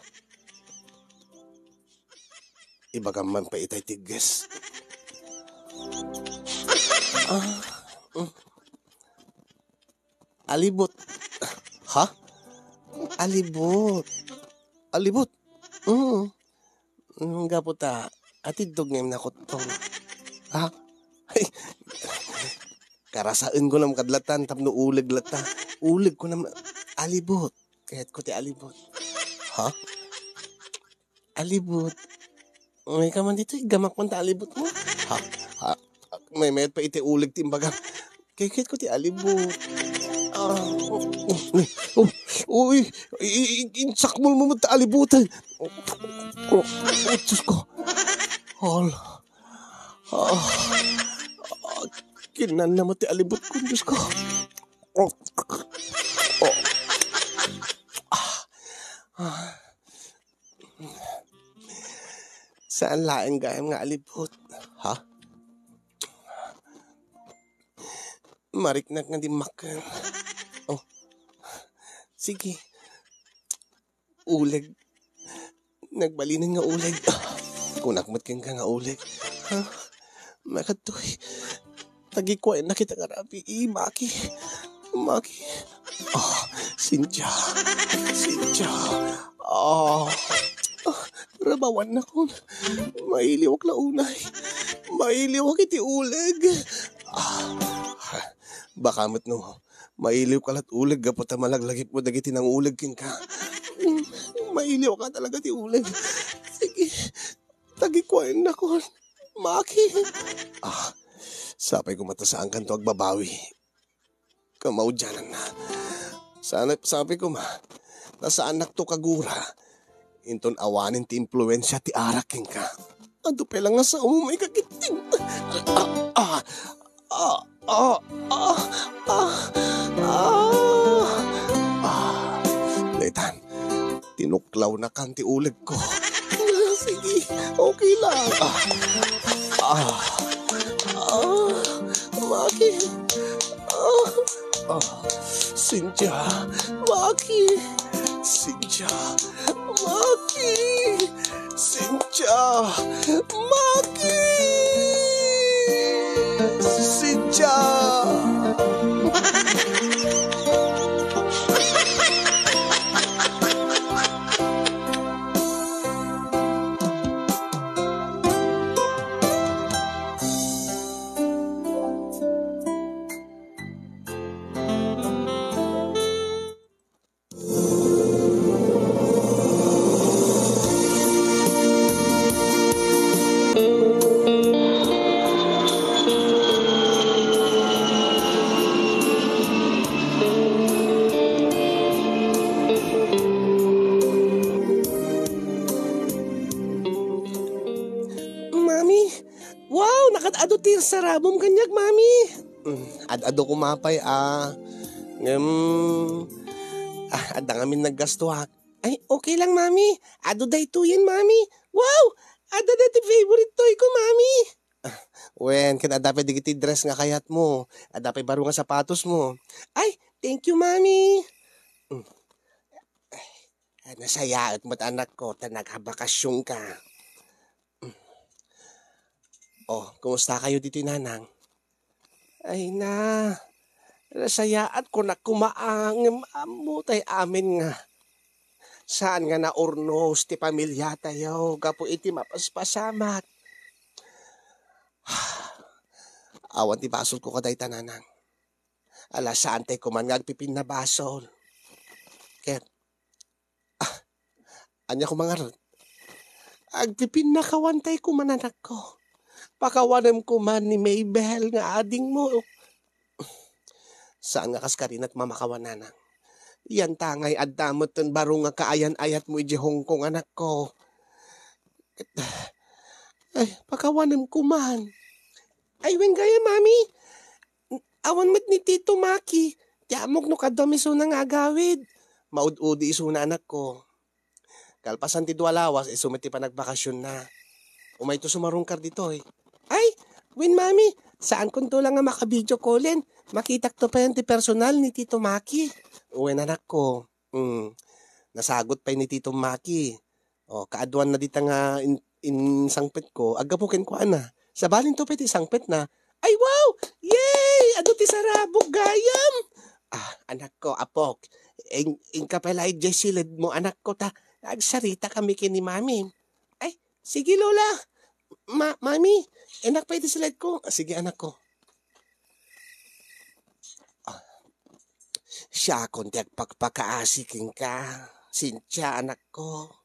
Ibagam man pay itay tigges. Ah. Mm. Alibot. Ha? Alibot. Alibot? Mm. Mm, gapu ta, atiddog nga imnakuttong. Ha? Karasaen ko nam kadlatan, tapno uleg latta. Uleg ko nam, alibot. Kayat ko ti alibot. Ha? Alibut. May ka man dito, igamak man ta alibut mo. Ha? Ha? May mayat pa iti uleg ti imbagam. Kikit ko ti alibut. Ah, oh, oh, oh, uy, i-, i-, insakmol mo ta alibut. Oh, oh, oh, Diyos ko. Hala. Ah, ah, kinanna mo ti alibut ko, Diyos ko. Oh, oh. Ah, ah. Saan laeng gayam nga alibut? Ha? Mariknak nga dimmakkel. Oh. Sige. Uleg. Nagbalinen nga uleg. Kunak met kenka nga uleg. Ha? Makadtoy. Tagikuaennak ita nga rabii, Maki. Maki. Ah, Cynthia. Cynthia. Ah. Ah, rabawannakon. Mailiwak la unay. Mailiwak iti uleg. Ah. Baka met no, mailiwka lat uleg gapu ta malaglagipmo dagiti nanguleg kenka. Mailiwka talaga ti uleg. Sige. Tagikuaennakon. Maki. Ah, sapay koma ta saankanto agbabawi. Kamaudiananna. Sana, sapay koma ta saannakto kagura. Inton awanen ti impluensia ti arak kenka. Adu pay la nga sao mo maikakitting. Ah, ah, ah, ah, ah, ah, ah. Ah, daytan. Tinuklawnakan ti ulegko. Sige, okay lang. Ah, ah, ah, Maki. Ah, ah, Cynthia, Maki. Cynthia, Maki. Cynthia, Maki. Cynthia. Mami, wow, nakad-adu ti sarabom kaniak, Mami. Mm, ad-adu koma pay a. Ngem, ah, adda ngamin naggastuak. Ay, okay lang, Mami. Adu daytoyen, Mami. Wow! Adda daytoy favorite toy ko, Mami. Ah, wen, ket adda pay dagiti dress nga kayatmo. Adda pay baro nga sapatosmo. Ay, thank you, Mami. Mm. Ay, nasayaat met, anakko, ta nagbakasionka. Mm. Oh, kumusta kayo ditoy, Nanang? Ay na, nasayaat ko na kumaangem ammo tay amin nga. Saan nga naurnos ti pamiliatayo gapu iti mapaspasamak. Awan ti basol ko kadayta, Nanang. Ala, saan tay kuman nga agpipinnabasol. Ket, ah, ania ko mangarud? Agpipinnakawan tay kuman, anakko. Pakawanem kuman ni Mabel nga adingmo. Saan nga kas karinat mamakawan, Nanang? Yan tangay adda met ten baro nga kaayan-ayatmo iti Hong Kong, anakko. Ay, pakawanem kuman. Ay, wen gaya, Mami. Awan met ni Tito Maki. Ti amok no kaduam isuna nga agawid. Maud-udi isuna, anakko. Kalpasan ti dua lawas, isu met ti panagbakasionna. Umayto sumarungkar ditoy. Ay, wen, Mami, saankonto lang nga maka-video callen. Makitakto payen ti personal ni Tito Maki. Wen, anakko. Mm. Nasagot pay ni Tito Maki. O, kaaduanna dita nga in-, insangpetko, aggapu kenkuana. Sabalinto pay ti sangpetna. Ay, wow! Yay! Adu ti sarabok gayam! Ah, anakko, apok. In-, inka pay la idiay siledmo, anakko, ta agsaritakami ken ni Mami. Ay, sige, Lola. Ma-, Mami, innak pay ti siledko. Ah, sige, anakko. Ah, siakon ti agpakpakaasi kenka, Cynthia, anakko.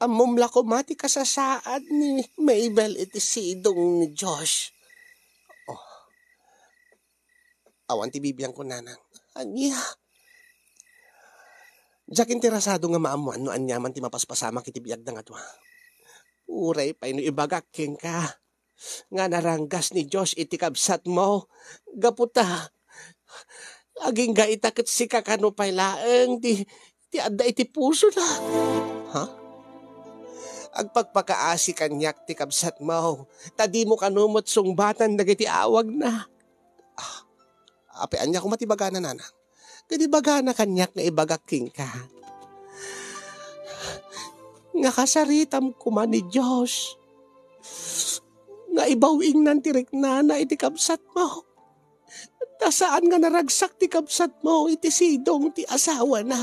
Ammom la koma ti kasasaad ni Mabel iti sidong ni Josh. Oh. Awan ti bibiangko, nanang. Ania? Diak interesado nga maammoan no ania man ti mapaspasamak iti biagda nga dua. Uray pay no ibagak kenka nga naranggas ni Josh iti kabsatmo. Gapu ta, agingga ita ket sika kano pay laeng ti, ti adda iti pusona. Ha? Agpakpakaasi kaniak ti kabsatmo, ta dimo kano met sungbatan dagiti awagna. Ah, apay ania koma ti ibagana, nanang? Ket ibagana kaniak nga ibagak kenka nga kasaritam koma ni Josh nga ibaw-ingnan ti riknana iti kabsatmo. Ta saan nga naragsak ti kabsatmo iti sidong ti asawana.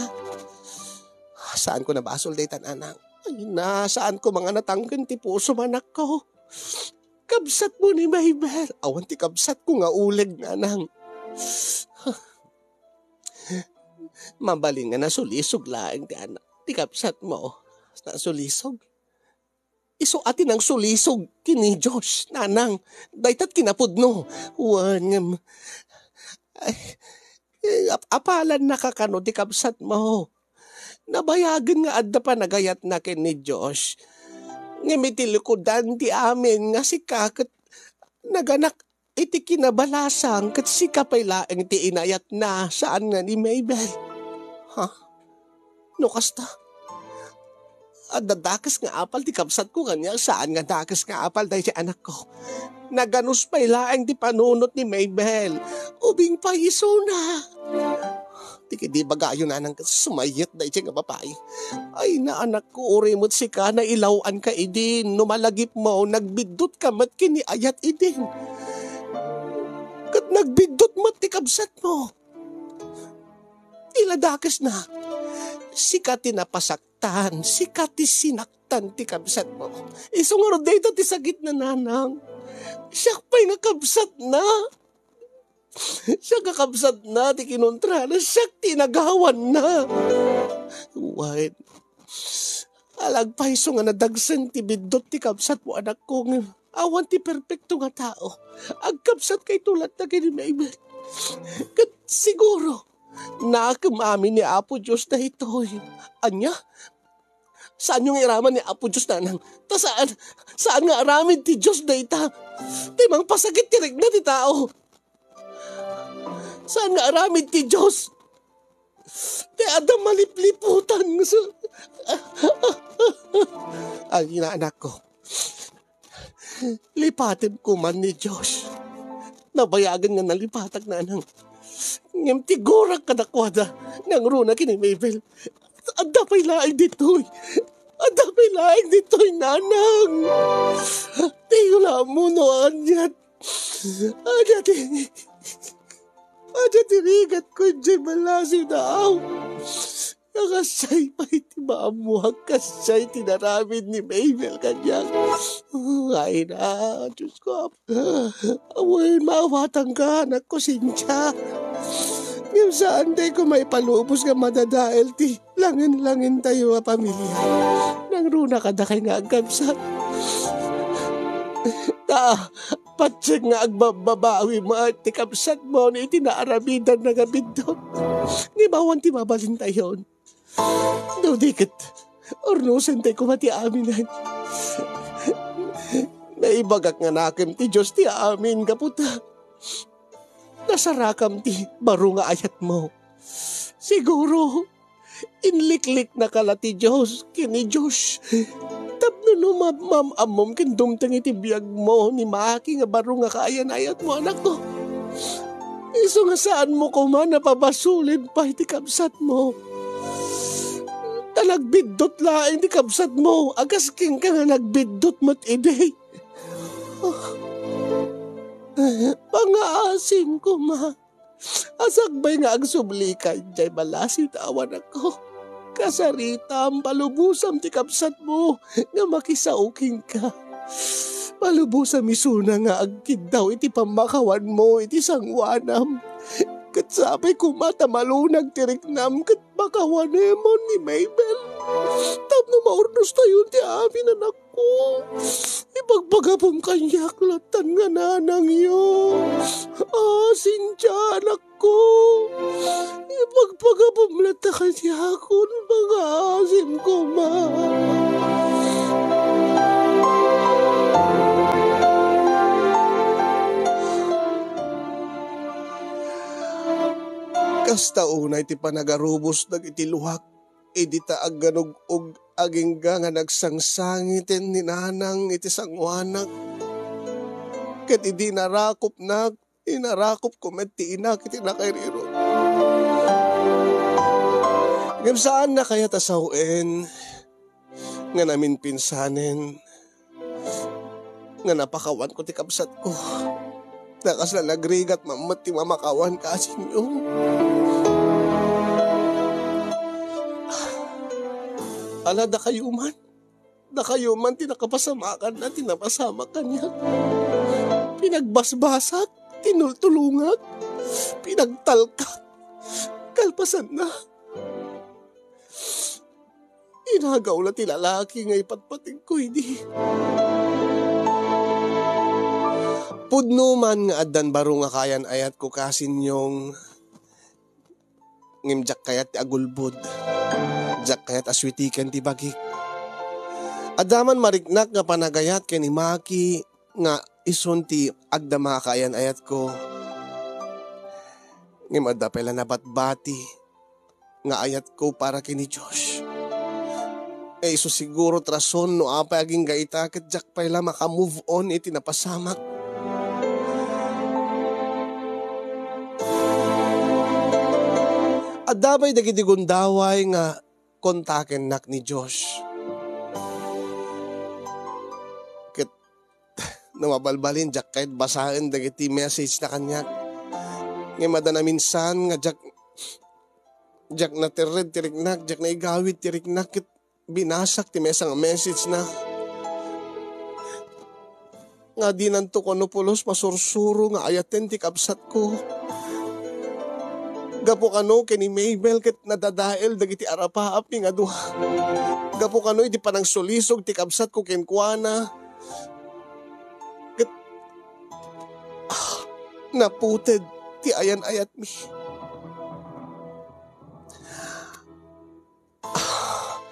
Saanko nabasol dayta, nanang. Ay na, saanko nga natangken ti pusom, anakko. Kabsatmo ni Mabel. Awan ti kabsatko nga uleg, nanang. Mabalin nga nasulisog laeng ti anak, ti kabsatmo. Nasulisog? Isu a ti nangsulisog ken ni Josh, nanang. Dayta ti kinapudno. Wen, ngem, ay, eh, ap-, apalannaka kano ti kabsatmo. Nabayagen nga adda panagayatna ken ni Josh. Ngem iti likudan ti amin nga sika ket naganak iti kinabalasang ket sika pay laeng ti inayatna, saan nga ni Mabel. Ha? No kasta, adda dakes nga apal ti kabsatko kaniak, saan nga dakes nga apal daydi anakko. Naganus pay laeng ti panunot ni Mabel. Ubing pay isuna. Ti kidi bagayo, nanang, ket sumayat daydi nga babai. Ay, na, anakko, uray met sika, nailaw-anka idin. No malagipmo, nagbiddut ka met ken ni ayat idin. Ket nagbiddut met ti kabsatmo. Ti ladakesna, sika ti napasaktan, sika ti sinaktan ti kabsatmo. Isu ngarud dayta ti sakitna, nanang. Siak pay nga kabsatna. Siak nga kabsatna ti kinuntrana, siak ti inagawanna. Wen, alagpayso nga nadagsen ti biddut ti kabsatmo, anakko, ngem awan ti perpekto nga tao. Agkabsatkayto latta ken ni Mabel. Ket siguro, nakem amin ni Apo Dios daytoy. Ania? Saanyo nga iraman ni Apo Dios, nanang. Ta saan, saan nga aramid ti Dios dayta. Ti mangpasakit ti rikna ti tao. Saan nga aramid ti Dios. Ti adda malipliputan nga sa-, ay, ina, anakko. Lipatem koma ni Josh. Nabayagen nga nalipatak, nanang. Ngem ti gurak kadakuada, nangruna ken ni Mabel. Adda pay laeng ditoy. Adda pay laeng ditoy, nanang. Diyo la ammo no aniat. Ania ti, ania ti rigatko idiay ballasiw daaw? Nakasiay pay ti maammuak, kasiay ti naramid ni Mabel kaniak. Ay na, Diosko, Apo. Awan, maawatanka, anakko, Cynthia. Ngem saantay koma ipalubos nga madadael ti langen-langen tayo a pamilya. Nangruna kadakay nga agkabsat. Ta, patse nga agbabbabawi met ti kabsatmo iti naaramidanna nga biddut. Ngem awan ti mabalintayon. No di ket, urnosentayo koma ti aminen. Naibagak nga nakem ti Dios ti amin gapu ta nasarakam ti baro nga ayatmo. Siguro, inlikliknaka la ti Dios ken ni Josh tapno no mam-, mam-, ammom ken dumteng iti biagmo ni Maki nga baro nga kaayan-ayatmo, anakko. Isu nga saanmo koma napabasolid pay ti kabsatmo. Ta nagbiddut laeng ti kabsatmo, a kas kenka nga nagbiddut met idi. Pangaasim koma. Asagbay nga agsublika idiay balasiw ta awan ako. Kasaritam, palubosam ti kabsatmo nga makisao kenka. Palubosam isuna nga agkiddaw iti pammakawanmo iti sangoanam. Ket sapay koma ta malunag ti riknam ket makawanemon ni Mabel. Tapno maurnostayon ti amin, anakko. Ipagpagapum kaniak lattan nga nanangyo. Ah, Cynthia, anakko. Ipagpagapum latta kaniak, kun pangaasim koma. Kasta unay ti panagarubos dagiti luak idi ta agganug-og agingga nga nagsangsangiten ni nanang iti sangoanak. Ket idi narakopnak, inarakopko met ti inak iti nakairiro. Ngem saanna kayat a sawen nga naminpinsanen nga napakawanko ti kabsatko. Ta kasla nagrigat man met ti mamakawan, kasinyo. Ala, dakayo man. Dakayo man ti nakapasamakanna ti napasamak kaniak. Pinagbasbasak, tinultulongak, pinagtalkak. Kalpasanna, inagaw la ti lalaki nga ipatpategko idi. Pudno man nga addan baro nga kaayan-ayatko, kasinyong, ngem diak kayat ti agulbod. Diak kayat a suitiken ti bagik. Adda man mariknak nga panagayat ken ni Maki nga isun ti agdama a kaayan-ayatko. Ngem adda pay la nabatbati nga ayatko para ken ni Josh. E, isu siguro ti rason no apay agingga ita ket diak pay la maka-move on iti napasamak. Adda pay dagiti gundaway nga kontakennak ni Josh. Ket no mabalbalin, diak kayat basaen dagiti message na kaniak. Ngem adda naminsan nga diak, diak naterred ti riknak, diak naigawid ti riknak, ket binasak ti maysa nga message na nga dinanto kuno pulos masursuro nga ayaten ti kabsatko. Gapu kano ken ni Mabel ket nadadael dagiti arapaapmi nga dua. Gapu kano iti panangsulisog ti kabsatko kenkuana, ket, ah, naputed ti ayan-ayatmi. Ah,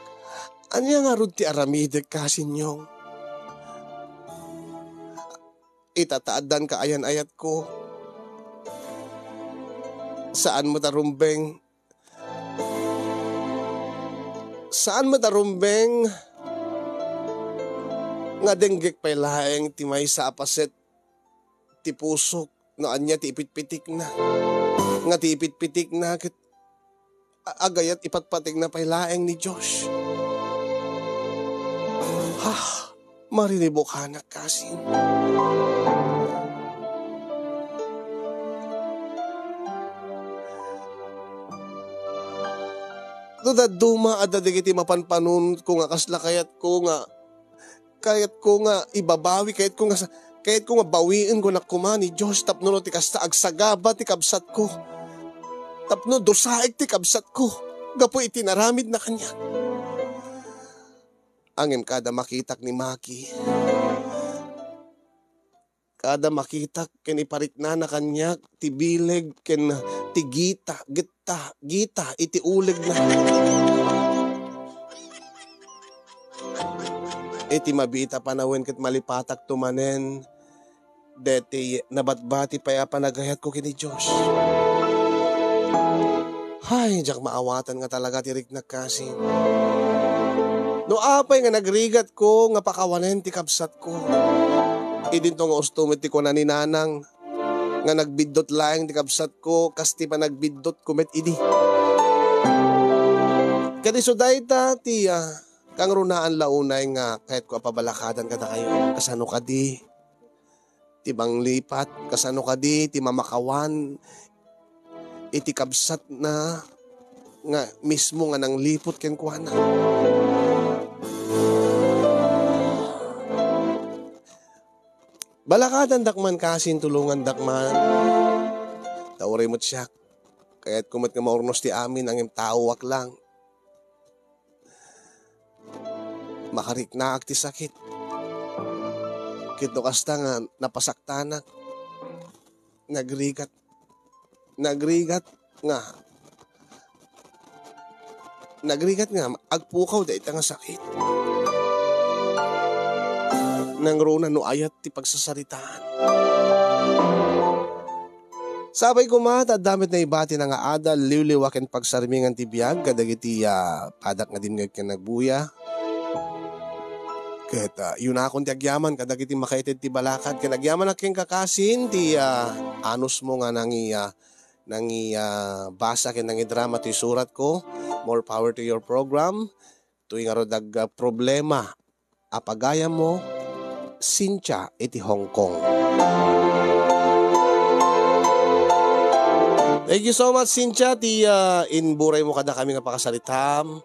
ania ngarud ti aramidek, kasinyong? Ita ta addan kaayan-ayatko. Saan met a rumbeng, saan met a rumbeng nga denggek pay laeng ti maysa a paset ti pusok no ania ti ipitpitikna. Nga ti ipitpitikna ket a-, agayat ipatpategna pay laeng ni Josh. Ha, marinibukanak, kasin. No dadduma adda dagiti mapanpanunko nga kasla kayatko nga kayatko nga ibabawi, kayatko nga sa-, kayatko nga bawienko na koma ni Josh tapno no ti kasta agsagaba ti kabsatko. Tapno dusaek ti kabsatko gapu iti naramidna kaniak. Ngem kada makitak ni Maki, kada makitak ken ipariknana kaniak ti bileg ken ti gita, getta, gita iti ulegna. Iti mabiit a panawen ket malipatakto manen deti nabatbati pay a panagayatko ken ni Josh. Hay, diak maawatan nga talaga ti riknak, kasin. No apay nga nagrigatko nga pakawanen ti kabsatko, idinto nga usto met ti kuna ni Nanang nga nagbiddut laeng ti kabsatko kas ti panagbiddutko met idi. Ket isu dayta ti, ah, kangrunaan la unay nga kayatko a pabalakadan kadakayo. Kasano kadi ti manglipat? Kasano kadi ti mamakawan iti kabsatna nga mismo nga nangliput kenkuana? Balakadandak man, kasin, tulongandak man. Ta uray met siak, kayatko met nga maurnos ti amin, ngem taoak lang. makariknaak ti sakit. Ket no kasta nga napasaktanak, nagrigat, nagrigat nga, nagrigat nga agpukaw dayta nga sakit. Nangruna no ayat ti pagsasaritaan. Sapay koma ta adda met naibati nga adal, liwliwa ken pagsarmingan ti biag kadagiti, ah, padak nga dimngeg ken nagbuya. Ket, ah, yunakon ti agyaman kadagiti makaited ti balakad ken agyamanak ken kakasin ti, ah, anusmo nga nangi-, ah, nangi-, ah, basa ken nangidrama ti suratko. More power to your program. Toy ngarud ag-, ah, problema a pagayammo, Cynthia iti Hong Kong. Thank you so much, Cynthia, ti, ah, inburaymo kadakami nga pakasaritam.